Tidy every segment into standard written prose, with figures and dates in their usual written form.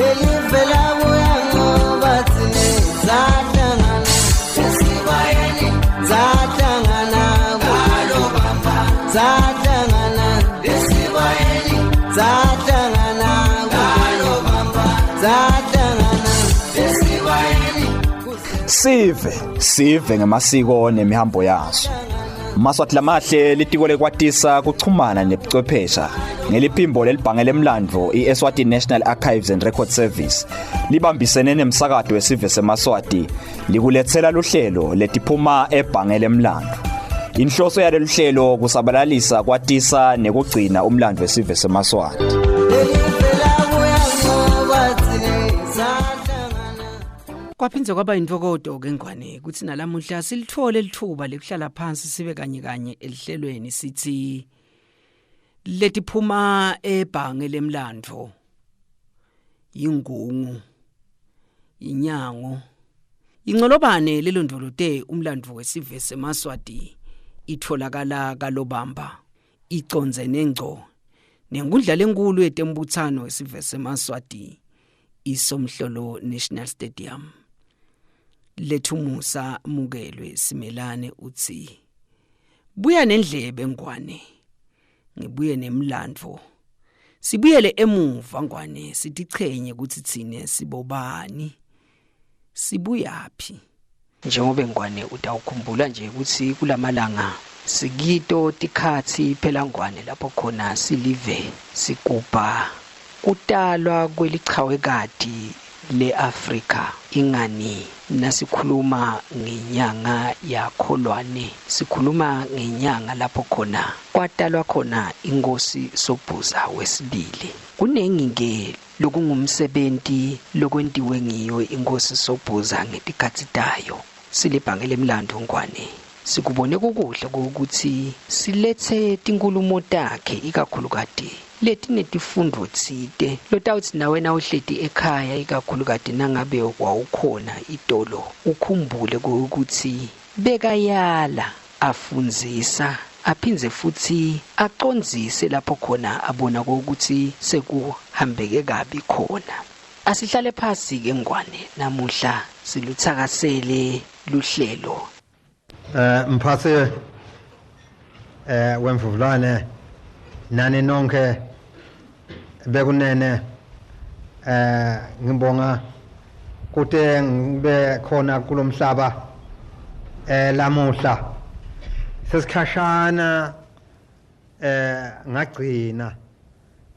Lelivela buya ngoba thine zahlangana esibayeni, zahlangana kuLobamba, zahlangana esibayeni, zahlangana kuLobamba, zahlangana esibayeni. Sive sive ngemasiko nemihambo yaso. Maswati lamahle litiko lekwatisa kuchumana nebuchwephesha ngeliphimbo lelibhange lemlandvo iEswatini National Archives and Record Service libambisene nemsakato wesive seMaswati likuletsela luhlelo letiphuma ebhange lemlandvo. Inhloso yalolu hlelo kusabalalisa, kwatisa nekugcina umlandvo wesive seMaswati. Lelivela buya ngoba thine zahlangana. Kwaphindze kwaba intokoto ke ngwane kutsi nalamuhla silitfole litfuba lekuhlala phansi sibe kanye kanye elihlelweni sithi letiphuma ebhange lemlandvo ingungu inyango incolobane lelondvolote umlandvo wesive seMaswati itholakala kaLobamba icondzene ngco nenkundla lenkulu yetembutsano wesive seMaswati iSomhlolo National Stadium. Lethumusa Mukelwe Simelane utsi buya nendlebe ngwane ngibuye nemlandvo sibuyele emuva ngwane sitichenye kutsi tsine sibobani sibuyaphi. Njengobe ngwane utawukhumbula nje kutsi kulamalanga sikito tikhatsi phela ngwane lapho khona silive sigubha kutalwa kwelichawekati leAfrika ingani nasikhuluma ngenyanga yakholwane sikhuluma ngenyanga lapho khona kwatalwa khona inkosi Sobhuza wesibili. Kunengi ke lokungumsebenti lokwentiwe ngiyo inkosi Sobhuza ngetikhatsi tayo. Silibhange lemlandvo ngwane sikubone kukuhle ukuthi silethe tinkulumo takhe ikakhulukati letinetifundvo tsite lotawutsi nawe nawuhleti ekhaya ikakhulukati nangabe wawukhona itolo ukhumbule ukuthi bekayala afundzisa aphindze futsi acondzise lapho khona abona ukuthi sekuhambeke kabi khona. Asihlale phasi ke ngwane namuhla siluthakasele luhlelo. Mphathi wemvuvulane nani nonke bekunene, ngibonga kute ngibe khona kulomhlaba lamuhla. Sesikhashana ngagcina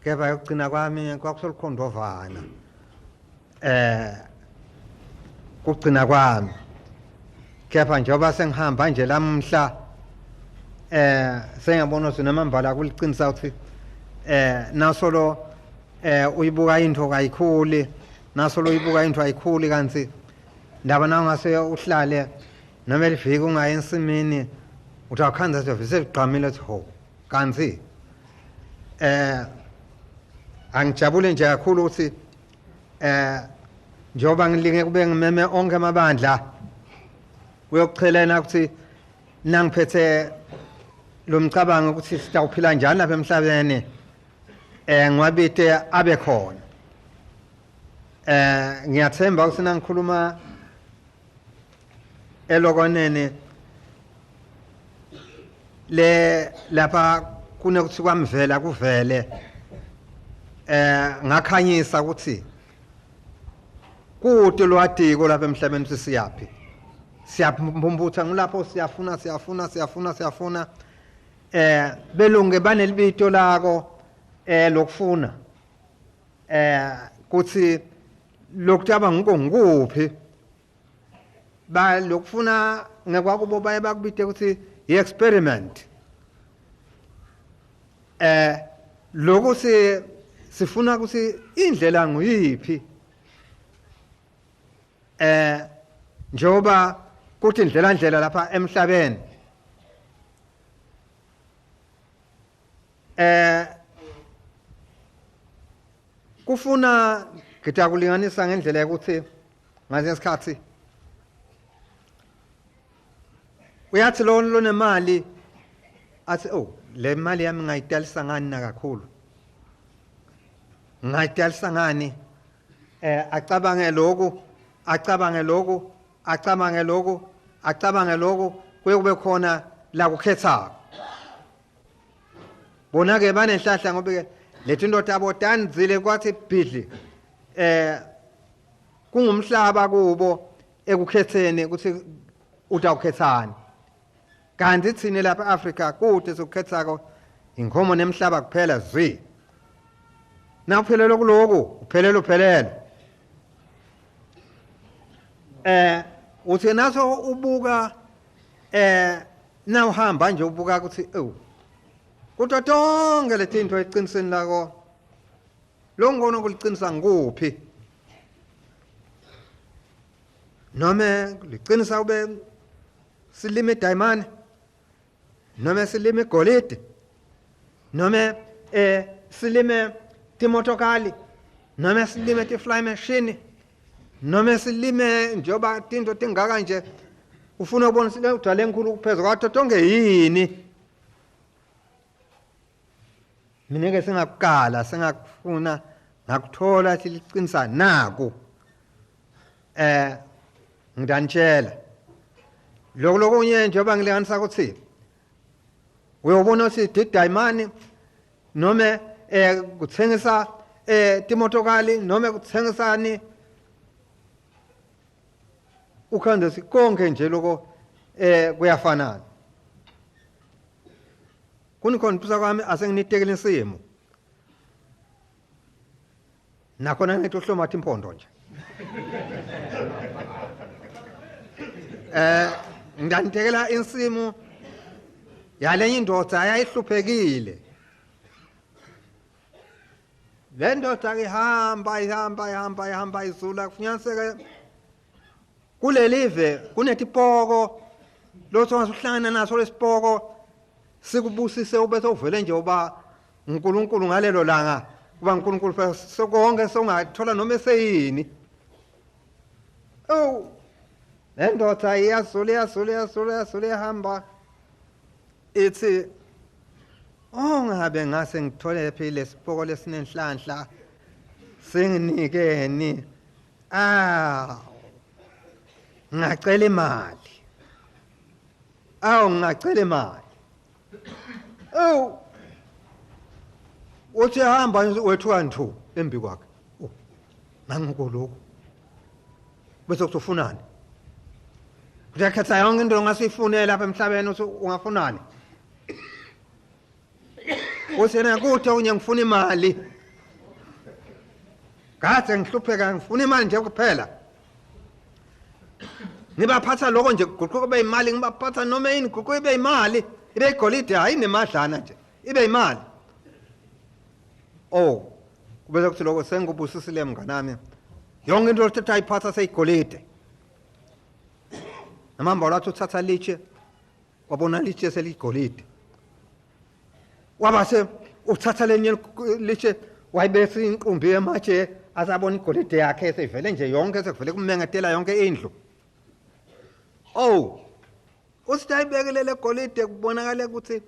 kepha ukugcina kwami kwakusolukhondovana kugcina kwami, kepha njengoba sengihamba nje lamuhla sengiyabona ukuthi namambala kuliqinisa ukuthi nasolo uyibuka into kayikhuli, nasolo uyibuka into ayikhuli, kanti ndaba nawungase uhlale noma eliviki ungayi ensimini uthi awukhanza sevise ligqamile uthi ho. Kanti angijabule nje kakhulu ukuthi njengoba ngilinge kube ngimeme onke amabandla kuyokuchelena ukuthi nangiphethe lo mcabango ukuthi sitawuphila njani lapha emhlabeni ngiwabite abe khona. Ngiyathemba ukuthi nangikhuluma elokonene le lapha kunekuthi kwamvela kuvele ngakhanyisa ukuthi kude lwadiko lapha emhlabeni ukuthi siyaphi, siyaphumputha ngulapho siyafuna siyafuna siyafuna siyafuna belunge banelibito lako lokufuna kuthi lokutaba ngiko ngikuphi ba lokufuna ngekwakubo baye bakubite ukuthi i-experiment. Lokhu sifuna ukuthi indlela nguyiphi njengoba kuthi indlela ndlela lapha emhlabeni kufuna ngitakulinganisa ngendlela yokuthi ngasinye isikhathi uyathi lo lonemali athi oh le mali yami ngayitalisa ngani na kakhulu, ngayitalisa ngani. Acabange lokhu, acabange lokhu, acabange lokhu, acabange lokhu, kuye kube khona la kukhethako. Bona ke banenhlahla ngoba ke letinto tabo tandzile kwathi bhidli kungumhlaba kubo ekukhetheni ukuthi utawukhethani. Kanti thina lapha eAfrika kude sokukhethako inkomo nemhlaba kuphela zwi. Na uphelele kuloku, uphelele uphelele. Uthi naso ubuka na uhamba nje ubuka ukuthi ewu kuto tonke letinto eqinisweni lako longono kuliqinisa nguphi, noma liqinisa ube silime diamond, noma silime igolide, noma silime timotokali, noma silime ti-fly machine, noma silime njengoba tinto tingaka nje ufuna ukubona sile udala enkulu kuphezulu kwathi tonke yini. Mina ke singakukala singakufuna ngakuthola siliqinisa naku. Ngidanitshela lokho lokunye njengoba ngilinganisa ukuthi uyobona ukuthi didayimani noma kuthengisa timotokali noma kuthengisani ukhanze sikonke nje lokho kuyafanana. Kunikhona phisa kwami asenginitekele insimo nakhona ngithi uhloma athi impondo nje. Ngidantekela insimu yalenye indoda ayayihluphekile. Le ndoda ihamba ihamba ihamba ihamba izula kufunyaniseke kulelive kunetipoko lotho ngasuhlangana naso lesipoko sikubusise ube sewuvele nje uba uNkulunkulu ngalelo langa, kuba uNkulunkulu sekonke songathola noma eseyini. Oh, le ndoda iyazula iyazula iyazula iyazula ihamba ithi oh ngabe ngase ngithole phi lesipoko lesinenhlanhla singinikeni, ngacela imali, awu ngacela imali. Oh, uthi hamba wethuka nthu embi kwakhe. Oh, nanguko lokho bese kuzofunani? Uyakhetha yonke into ongasifune lapha emhlabeni uthi ungafunani? Uthi kuthi okunye ngifuna imali. Kade ngihlupheka ngifuna imali nje kuphela. Ngibaphatha lokho nje guquka ibe imali, ngibaphatha noma yini guquka ibe imali, ibe igolide hayi nemadlana nje, ibe imali. Oh, kubese kuthi lokho sengikubusisile mnganami. Yonke into othatha ayiphatha seyigolide. Namamba lathi uthatha litshe, wabona litshe seligolide. Wabase uthatha lenye litshe wayibesa inqumbi yematshe asabona igolide yakhe seyivele nje yonke sekuvele kumengetela yonke indlu. Oh, usithi ayibekele le golide kubonakala ukuthi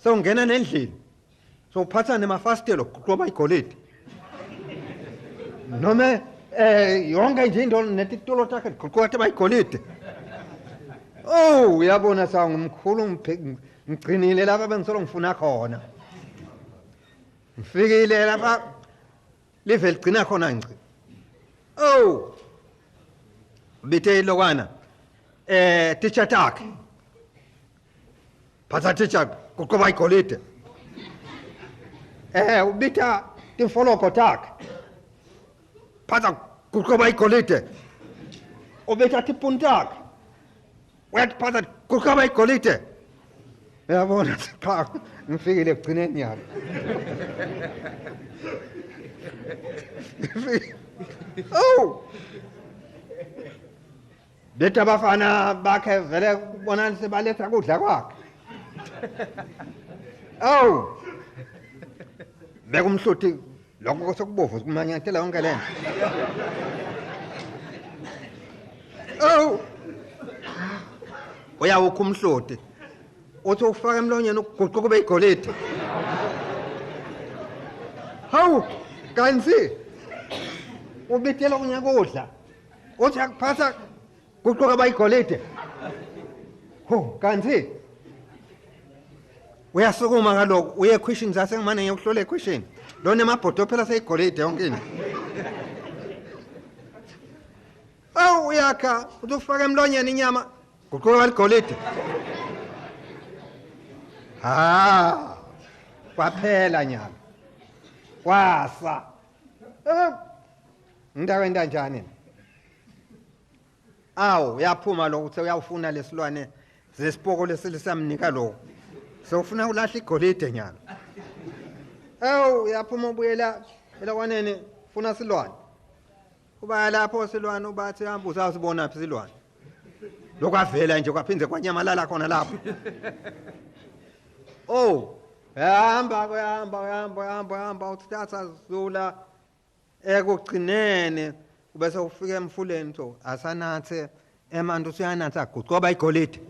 sewungena nendlini sowuphatha nemafasitelo kuqoba igolide noma yonke nje into netitulo takhe guquka bayigolide. Oh, uyabona sangumkhulu ngigcinile lapha bengisolo ngifuna khona. Ngifikile lapha live ligcina khona ngci. Oh, bithe ilokwana teacher takhe phatha teacher kuqoba igolide. Ubitha timfoloko takhe phatha kuqoba igolide. Ubitha tipuni takhe uyatiphatha kuqoba igolide. Uyabona cha ngifikile ekugcineni yalo. Oh, betha abafana bakhe vele kubonani sebaletha kudla kwakhe. Oh, bekumhluthi lokho sekubovu kumanyathela yonke lento. Oh, uyawukha umhluthi uthi ufaka emlonyeni uguquka kube igolide. Hawu, kanti Ubitela kunyakudla uthi akuphatha kuqoka bayigolide. Ho, kanti uyasukuma kaloku uye ekhwishini, sasengimane ngiyokuhlola ekhwishini lona emabhodo phela seyigolide yonke into. Awu, uyakha uthi ufaka emlonyeni inyama, guquka ligolide. Ha, kwaphela nyalo, kwasa. Ngidakwenta njani? Awu, uyaphuma lokhu, uthe uyawufuna lesilwane zesipoko lesilisamnika lokhu, sewufuna ulahla igolide nyalo. Awu, uyaphuma ubuyela elakwaneni, funa silwane. Uba lapho silwane, ubathi hamba uzasibona phi silwane. Lokwavela nje kwaphinde kwanyamalala khona lapho. Oh, hamba kuyahamba hamba hamba hamba, uthatha zula ekugcineni ubese ufika emfuleni, so asanathe emanti, usuyanatha gucoba igolide.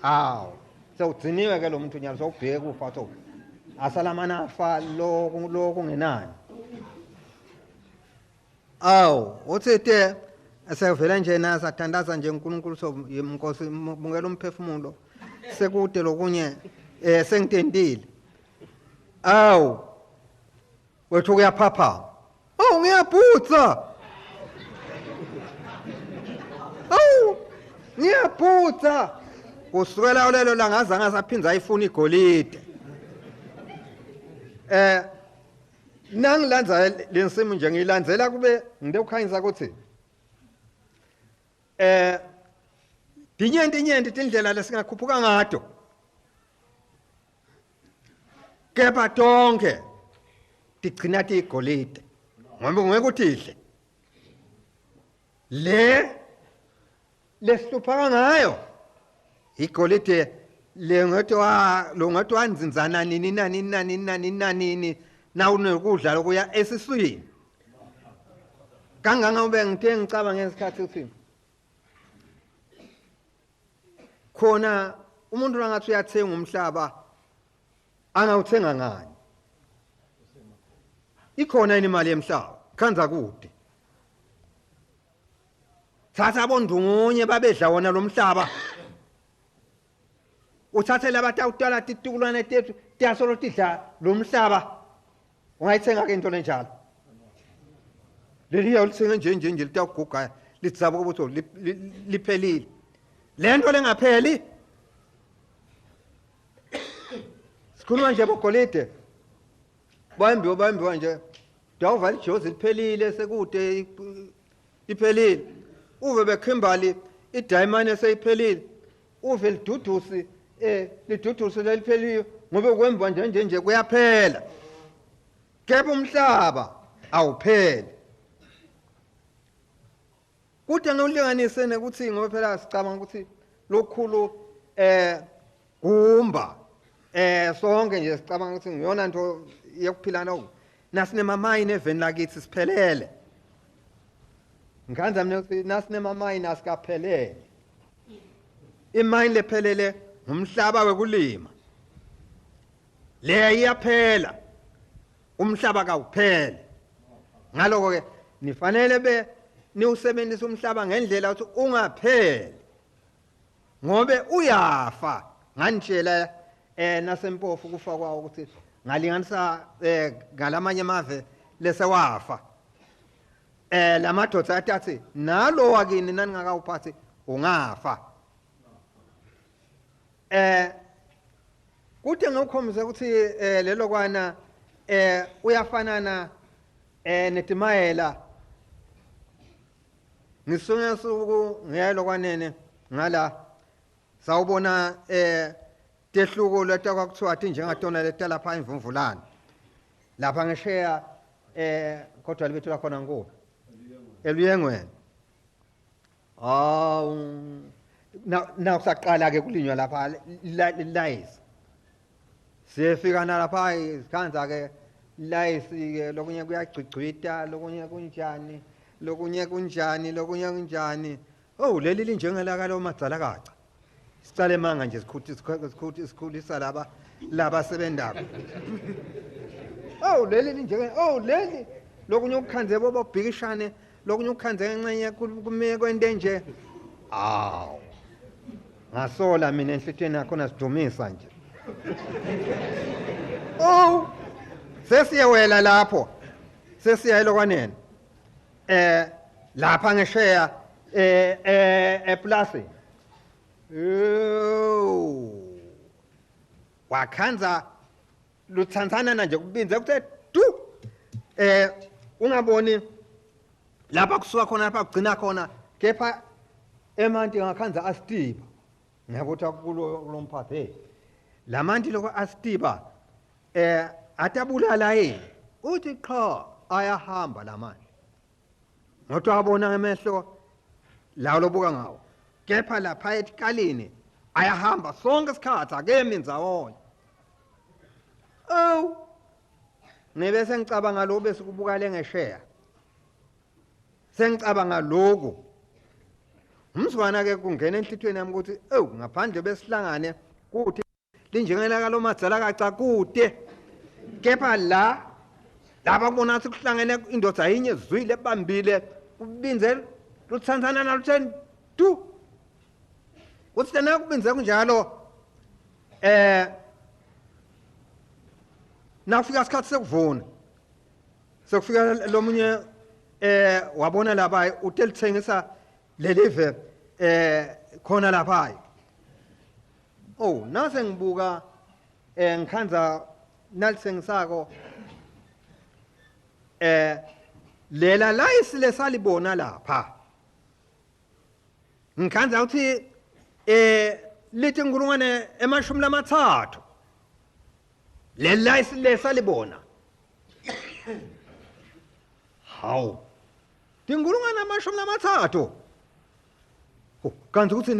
Awu, sewugciniwe ke lo muntu nyalo, sewubheke kufa, so asalamana afa lokhu lokungenani. Awu, uthi te esevele nje nasathandaza nje uNkulunkulu, so Nkosi bungela umphefumulo, sekude lokunye sengitentile. Awu, wethu kuyaphapha. Awu, ngiyabhutsa. Awu, ngiyabhutsa. Kusukela lelo langa azange asaphinza ayifuna igolide. Nangilandza lensimu nje ngiyilandzela kube ngide ukuthi tinyenti nyenti tindlela lesingakhuphuka ngato, kepha tonke tigcina tiyigolide, ngoba ngeke utidle le lesihlupha ngayo igolide le ngetwa lo ngetwa wanzinzana nini nani nani nani nani nawunekudla lokuya esiswini. Kangangobe ngithe ngicabanga ngesikhathi ukuthi khona umuntu angathi uyathenga umhlaba, angawuthenga ngani? Ikhona yini imali yemhlaba? Khanza kude. Thatha abondungunye babedla wona lo mhlaba, uthathe labatawutala titukulwane tethu tiyasolo tidla lo mhlaba. Ungayithenga ke into lenjalo? Leliya ulithenga nje nje nje litawuguga, lidzabuka ukuthi liphelile. Lento lengapheli, sikhuluma nje bogolide bayimbiwa bayimbiwa nje, dawuvala ijozi liphelile, sekude iphelile. Uve beKimberley idayimane seyiphelile, uve lidudusi lidudusi leliphelile, ngoba kwemva nje nje nje kuyaphela, kepha umhlaba awupheli. Kude ngikulinganise nekuthi ngoba phela sicabanga ukuthi lokhulu kumba sonke nje sicabanga ukuthi ngiyona nto yokuphila no nasinemamine eveni lakithi siphelele. Ngikhanza mina ukuthi nasinemamine asikaphelele. Imayini lephelele ngumhlaba wekulima, le iyaphela, umhlaba kawupheli. Ngaloko ke nifanele be niwusebenzise umhlaba ngendlela ukuthi ungapheli, ngobe uyafa. Nganitshela nasempofu kufa kwawo ukuthi ngalinganisa ngalamanye amave lesewafa. Lamadoda atathi nalo wakini naningakawuphathi ungafa. Kude ngokukhombisa ukuthi lelo kwana uyafanana netimayela. Ngisuke suku ngiyalo kwanene ngala sawubona tehluko letakuthiwa athi njengatona letalapha imvumvulana lapha ngesheya, kodwa libethu lakhona ngikuphi? Eluyengweni. Awu, na kusaqala ke kulinywa lapha layisi, siyefika nalapha sikhanza ke layisi ke lokunye kuyagcigcwita, lokunye kunjani, lokunye kunjani, lokunye kunjani. Oh, leli linjengelaka lo madzalakaca. Sicale manga nje sikhuthi sikhuthi sikhulisa laba labasebenzako. Oh, leli linjenge, oh, leli Lokunye ukukhanze bobobhikishane, lokunye ukukhanze ngenxenye kume kwente nje. Awu, ngasola mina enhlitweni yakhona sidumisa nje. Oh, sesiyewela lapho, sesiya elokwaneni lapha ngesheya eplasini. Wakhanza luthanthana nje kubinze kuthe du, ungaboni lapha kusuka khona lapha kugcina khona, kepha emanti ngakhanza asitiba. Ngiyabotha kulo mphathi, lamanti lokho asitiba atabulala yini? Uthi qha, ayahamba lamanti. Ngothi abona ngemehlo lawo lobuka ngawo, kepha lapha etikalini ayahamba sonke isikhathi, akemi ndzawonye. Oh, ngibe sengicabanga lo bese kubuka lengesheya, sengicabanga lokhu umzwana ke kungena enhlitweni yami ukuthi ewu, ngaphandle besihlangane kuthi linjengela kalomadzala kacakude, kepha la laba kubona ukuthi kuhlangene indoda yinye zwile ebambile kubinze luthanthana naluthe tu. Kuthi lena kubinze kunjalo, nafika isikhathi sekuvuna, sekufika lomunye wabona lapha utelithengisa lelive khona lapha. Oh, nase ngibuka ngikhanza nalithengisako lela layisi lesalibona lapha, ngikhanza ukuthi lithi inkulungwane 30 le layisi lesalibona. Hawu, tinkulungwane 30, kanti ukuthi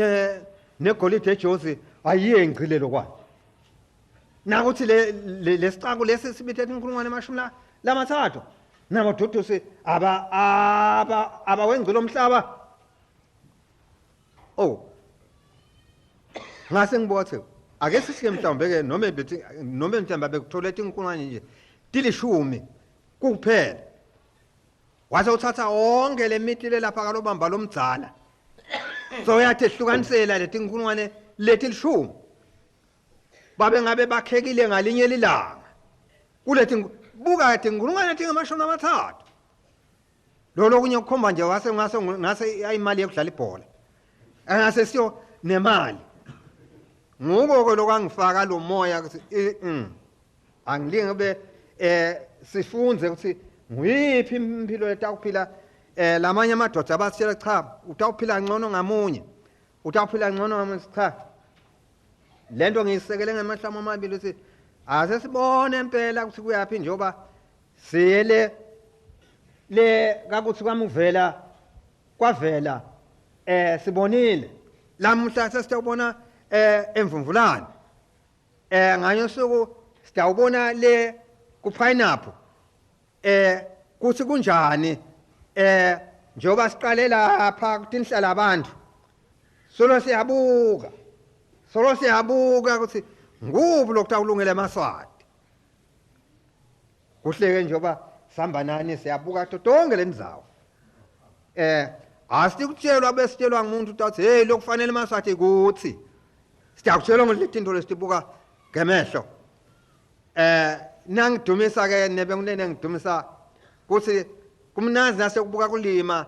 negolide eJozi ayiyengcile lokwayo. Nakuthi le lesicako lesi sibithe inkulungwane 30, namadudusi aba aba abawengcile umhlaba. Oh, ngase ngibothe ake sisike mhlawumbe ke noma bethi noma mhlawumbe bekuthola inkulungwane nje 10 kuphela. Waze uthatha wonke lemithi lapha kalobamba lomdzala, so uyathi ehlukanisela leti inkulungwane leti 10, babe ngabe bakhekile ngalinye lilanga kulethi buka tinkulungwane 30. Lo kunye kukhomba nje wase ngase ngase ayimali yokudlala ibhola, angase siyo nemali. Nguko ke lokangifaka lo moya ukuthi angilinge be sifunze ukuthi nguyiphi impilo letakuphila. Lamanye amadoda abatshela cha, utawuphila ngcono ngamunye, utawuphila ngcono ngamunye. Cha, lento ngiyisekele ngamahlamu amabili ukuthi ase sibone impela ukuthi kuyaphi, njengoba siyele le kakuthi kwamuvela kwavela sibonile lamuhla sesitawubona emvumvulane, nganye usuku sitawubona le ku pineapple kuthi kunjani. Njengoba siqale lapha kutinhlala abantu, solo siyabuka, solo siyabuka ukuthi ngubu lokutawulungela emaSwati. Kuhleke njengoba sihamba nani siyabuka tonke lendzawo. Asikutshelwa besitshelwa ngumuntu uthi hey lokufanele emaSwati kuthi siyakutshelwa ngaletinto lesitibuka ngemehlo. Nangidumisa ke nebe kunene ngidumisa kuthi kumnazi nasekubuka kulima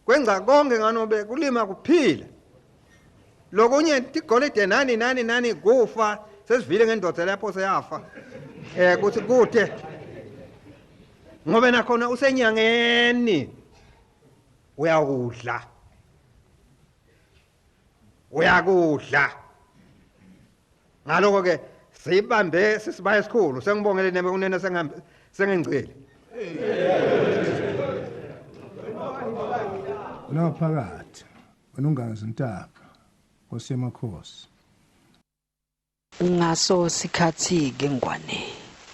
kwenza konke nganobe kulima kuphila. Lokunye tigolide nani nani nani kufa, sesivile ngendoda lapho seyafa kuthi kude ngoba nakhona usenyangeni uyakudla, uyakudla. Ngaloko ke sibambe sisibaye esikhulu. Sengibongele nebe kunene sengengcile. Unaphakathi unungana zintaba Nkosi yamakhosi. Ngaso sikhathi ke Ngwane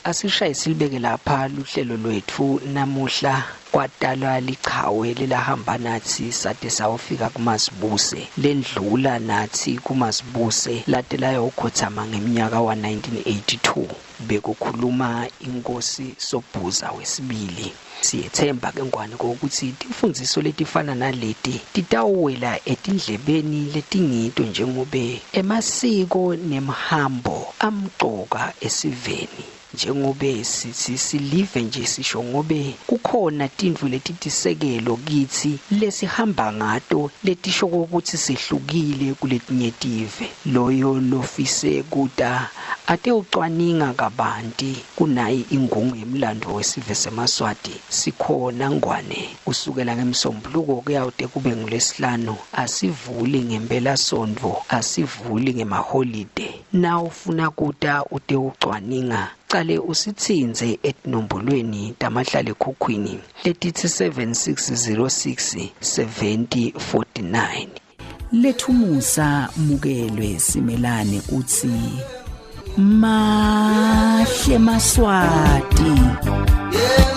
Asishaye silibeke lapha luhlelo lwethu namuhla. Kwatalwa lichawe lelahamba nathi sade sawufika kuMazibuse, lendlula nathi kuMazibuse lade layokhothama ngeminyaka wa-1982. Bekukhuluma inkosi Sobhuza wesibili. Siyethemba ke Ngwane ukuthi timfundziso letifana naleti titawuwela etindlebeni letingito, njengobe emasiko nemhambo amcoka esiveni. Njengobe sithi silive nje, sisho ngobe kukhona tintfo letitisekelo kitsi lesihamba ngato letisho ukuthi sehlukile kuletinye tive. Loyo lofise kuta atewucwaninga kabanti kunayi ingungu yemlandvo wesive semaSwati, sikhona Ngwane kusukela ngeMsombuluko kuyawute kube ngulesihlanu. Asivuli ngempelasontfo, asivuli ngemaholide. Na ufuna kuta utewucwaninga, cale usitsintse etinombolweni tamahlalekhukhwini letitsi 7606 7049. Lethumusa mukelwe Simelane utsi mahle maSwati. Yeah.